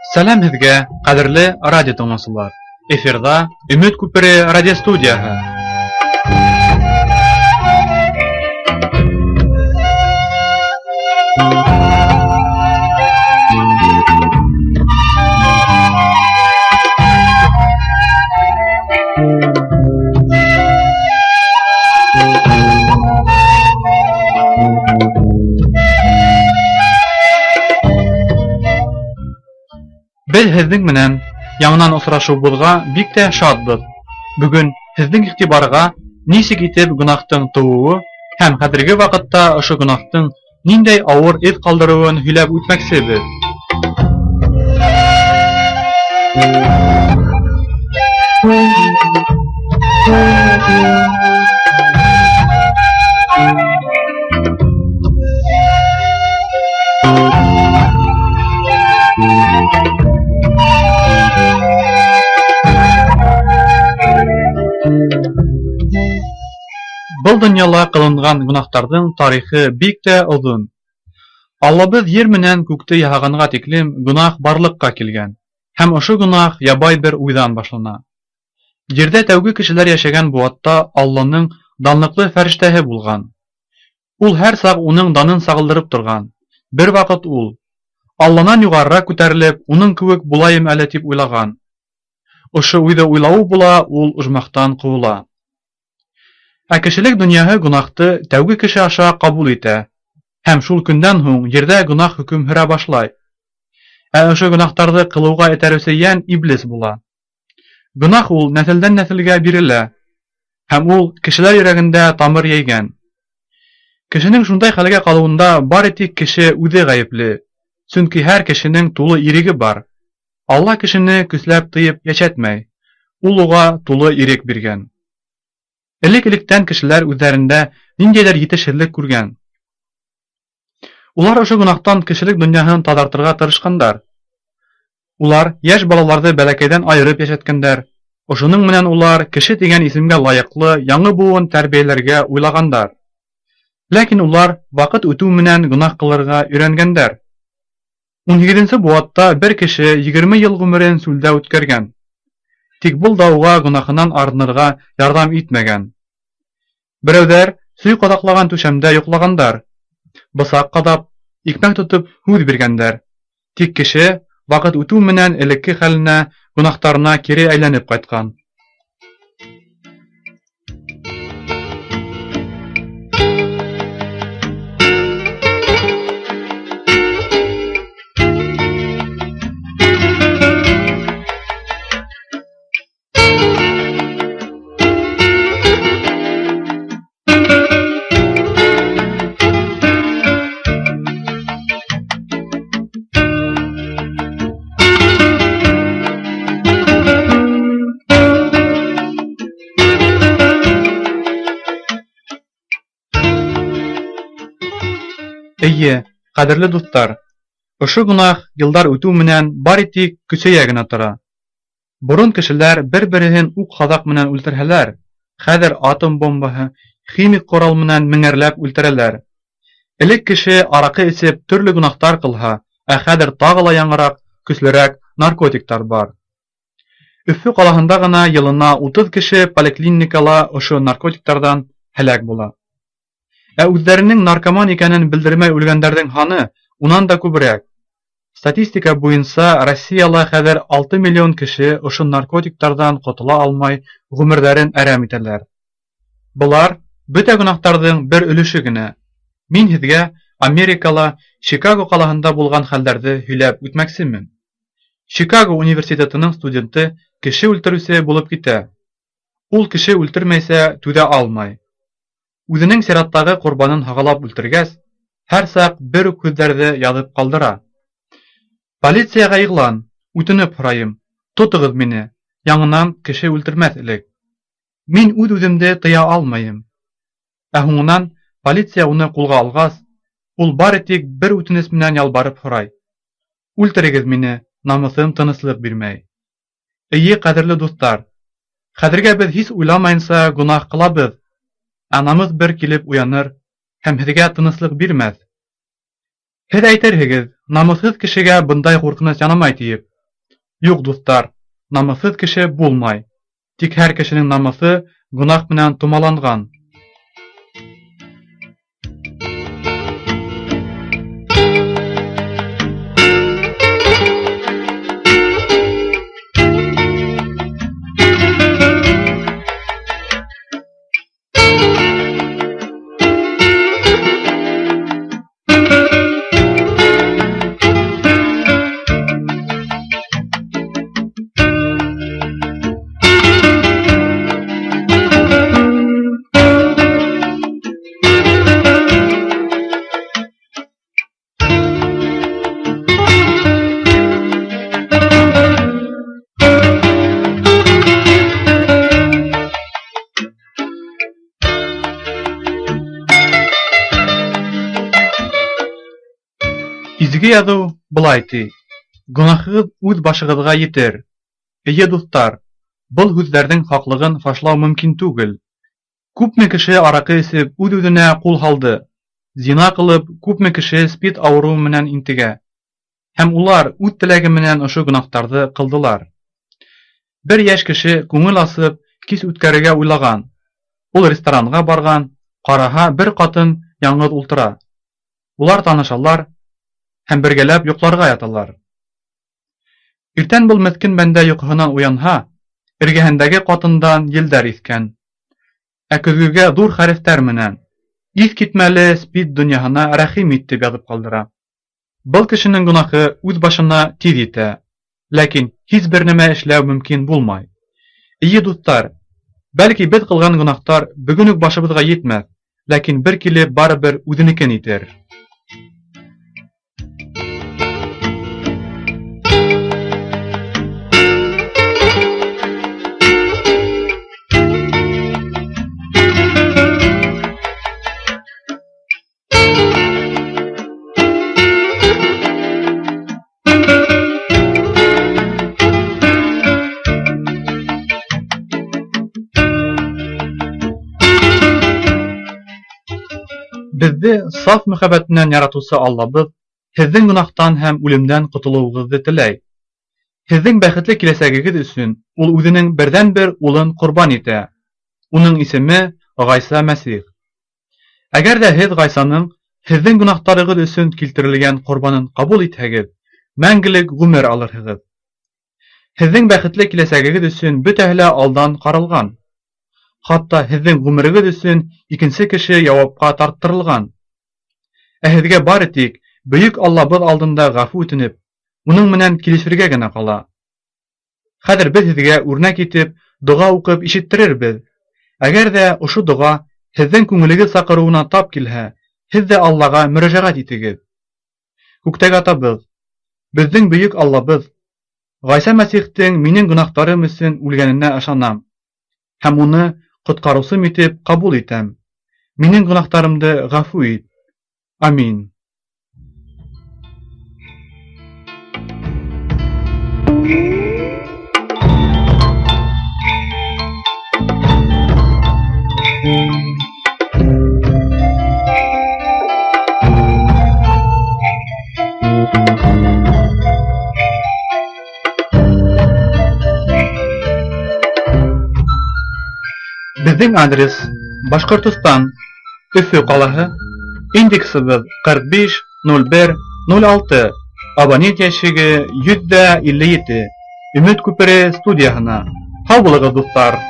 Сәләм һеҙгә, ҡәҙерле радио тыңлаусылар! Эфирҙа «Өмөт күпере» радиостудияһы. Беҙ һеҙҙең менән яңынан осрашыуыбыҙға бик тә шатбыҙ. Бөгөн һеҙҙең иғтибарға нисек итеп гонаһтың тыуыуы һәм хәҙерге ваҡытта ошо гонаһтың ниндәй ауыр эҙ ҡалдырыуын һөйләп үтмәксебеҙ. Был донъяла ҡылынған гонаһтарҙың тарихы бик тә оҙон. Аллабыҙ ер менән күкте яһағанға тиклем гонаһ барлыҡҡа килгән, һәм ошо гонаһ ябай бер уйҙан башлана. Ерҙә тәүге кешеләр йәшәгән быуатта Алланың данлыҡлы фәрештәһе булған. Ул һәр саҡ уның данын сағылдырып торған. Бер ваҡыт ул, Алланан юғарыраҡ күтәрелеп, уның кеүек булайым әле тип уйлаған. Ошо уйҙы уйлауы була, ул ожмахтан ҡыуыла. Ә кешелек донъяһы гонаһты тәүге кеше аша ҡабул итә, һәм шул көндән һуң ерҙә гонаһ хөкөм һөрә башлай. Ә ошо гонаһтарҙы ҡылыуға этәреүсе йән иблис була. Гонаһ ул нәҫелдән нәҫелгә бирелә, һәм ул кешеләр йөрәгендә тамыр йәйгән. Кешенең шундай хәлгә ҡалыуында бары тик кеше үҙе ғәйепле, сөнки һәр кешенең тулы иреге бар. Алла кешене көсләп тыйып йәшәтмәй, ул уға тулы ирек биргән. Элек-электән кешеләр үҙҙәрендә ниндәйҙер етешһеҙлек күргән. Улар ошо гонаһтан кешелек донъяһын таҙартырға тырышҡандар. Улар йәш балаларҙы бәләкәйҙән айырып йәшәткәндәр. Ошоноң менән улар кеше тигән исемгә лайыҡлы яңы быуын тәрбиәләргә уйлағандар. Ләкин улар ваҡыт үтеү менән гонаһ ҡылырға өйрәнгәндәр. 18-нсе быуатта бер кеше 20 йыл ғүмерен сүлдә үткәргән. Тик был да уға гонаһынан арынырға ярҙам итмәгән. Берәүҙәр сөй ҡаҙаҡлаған түшәмдә йоҡлағандар, бысаҡ ҡаҙап, икмәк тотоп һүҙ биргәндәр. Тик кеше ваҡыт үтеү менән элекке хәленә, гонаһтарына кире әйләнеп ҡайтҡан. Эйе, ҡәҙерле дуҫтар, ошо гонаһ йылдар үтеү менән бары тик көсәйә генә тора. Борон кешеләр бер-береһен уҡ-һаҙаҡ менән үлтерһәләр, хәҙер атом бомбаһы, химик ҡорал менән меңәрләп үлтерәләр. Элек кеше араҡы эсеп төрлө гонаһтар ҡылһа, ә хәҙер тағы ла яңыраҡ, көслөрәк наркотиктар бар. Өфө ҡалаһында ғына йылына 30 кеше поликлиникала ошо наркотиктарҙан һәләк була. Ә үҙҙәренең наркоман икәнен белдермәй үлгәндәрҙең һаны унан да күберәк. Статистика буйынса Россияла хәҙер 6 миллион кеше ошо наркотиктарҙан ҡотола алмай ғүмерҙәрен әрәм итәләр. Былар бөтә гонаһтарҙың бер өлөшө генә. Мин һеҙгә Америкала Чикаго ҡалаһында булған хәлдәрҙе һөйләп үтмәксемен. Чикаго университетының студенты кеше үлтереүсе булып китә. Ул кеше үлтермәйсә түҙә алмай. Үҙенең сираттағы ҡорбанын һағалап үлтергәс, һәр саҡ бер үк һүҙҙәрҙе яҙып ҡалдыра. Полицияға иғлан, үтенеп һорайым, тотоғоҙ мине, яңынан кеше үлтермәҫ элек. Мин үҙ-үҙемде тыя алмайым. Ә һуңынан полиция уны ҡулға алғас, ул бары тик бер үтенес менән ялбарып һорай. Үлтерегеҙ мине, намыҫым тыныслыҡ бирмәй. Эйе, ҡәҙерле дуҫтар, хәҙергә беҙ һис уйламайынса гонаһ ҡылабыҙ, ә намыҫ бер килеп уяныр һәм һеҙгә тыныслыҡ бирмәҫ. Һеҙ әйтерһегеҙ, намыҫһыҙ кешегә бындай ҡурҡыныс янамай тиеп. Юҡ, дуҫтар, намыҫһыҙ кеше булмай. Тик һәр кешенең намыҫы гонаһ менән томаланған. Изге яҙыу былай ти: гонаһығыҙ үҙ башығыҙға етер. Эйе, дуҫтар, был һүҙҙәрҙең хаҡлығын фашлау мөмкин түгел. Күпме кеше араҡы эсеп үҙ-үҙенә ҡул һалды, зина ҡылып, күпме кеше спид ауырыуы менән интегә. Һәм улар үҙ теләге менән ошо гонаһтарҙы ҡылдылар. Бер йәш кеше күңел асып, кис үткәрергә уйлаған. Ул ресторанға барған, ҡараһа, бер ҡатын яңғыҙ ултыра. Улар танышалар һәм бергәләп йоҡларға яталар. Иртән был меҫкен бәндә йоҡоһонан уянһа, эргәһендәге ҡатындан елдәр иҫкән. Ә көҙгөгә ҙур хәрефтәр менән «Иҫ китмәле спид донъяһына рәхим ит» тип яҙып ҡалдыра. Был кешенең гонаһы үҙ башына тиҙ етә, ләкин һис бер нәмә эшләү мөмкин булмай. Эйе, дуҫтар, бәлки беҙ ҡылған гонаһтар бөгөн үк башыбыҙға етмәҫ, ләкин бер килеп барыбер үҙенекен итер. Беҙҙе саф мөхәббәт менән яратыусы Аллабыҙ һеҙҙең гонаһтан һәм үлемдән ҡотолоуығыҙҙы теләй. Һеҙҙең бәхетле киләсәгегеҙ өсөн ул үҙенең берҙән-бер улын ҡорбан итә. Уның исеме Ғайса Мәсих. Әгәр ҙә һеҙ Ғайсаның һеҙҙең гонаһтарығыҙ өсөн килтерелгән ҡорбанын ҡабул итһәгеҙ, мәңгелек ғүмер алырһығыҙ. Һеҙҙең бәхетле киләсәгегеҙ өсөн бөтәһе лә алдан ҡаралған. Хатта һеҙҙең ғүмерегеҙ өсөн икенсе кеше яуапҡа тарттырылған. Ә һеҙгә бары тик бөйөк Аллабыҙ алдында ғәфү үтенеп, уның менән килешергә генә ҡала. Хәҙер беҙ һеҙгә үрнәк итеп доға уҡып ишеттерербеҙ. Әгәр ҙә ошо доға һеҙҙең күңелегеҙ саҡырыуына тап килһә, һеҙ ҙә Аллаға мөрәжәғәт итегеҙ. Күктәге Атабыҙ, беҙҙең бөйөк Аллабыҙ, Ғайса Мәсихтең минең гонаһтарым өсөн үлгәненә ышанам һәм уны ҡотҡарыусым итеп ҡабул итәм. Минең гонаһтарымды ғәфү ит. Амин. Беҙҙең адрес: Башҡортостан, Өфө ҡалаһы, индексыбыҙ 45 01 06, абонент йәшеге 157, Өмөт күпере студияһына. Һау булығыҙ, дуҫтар!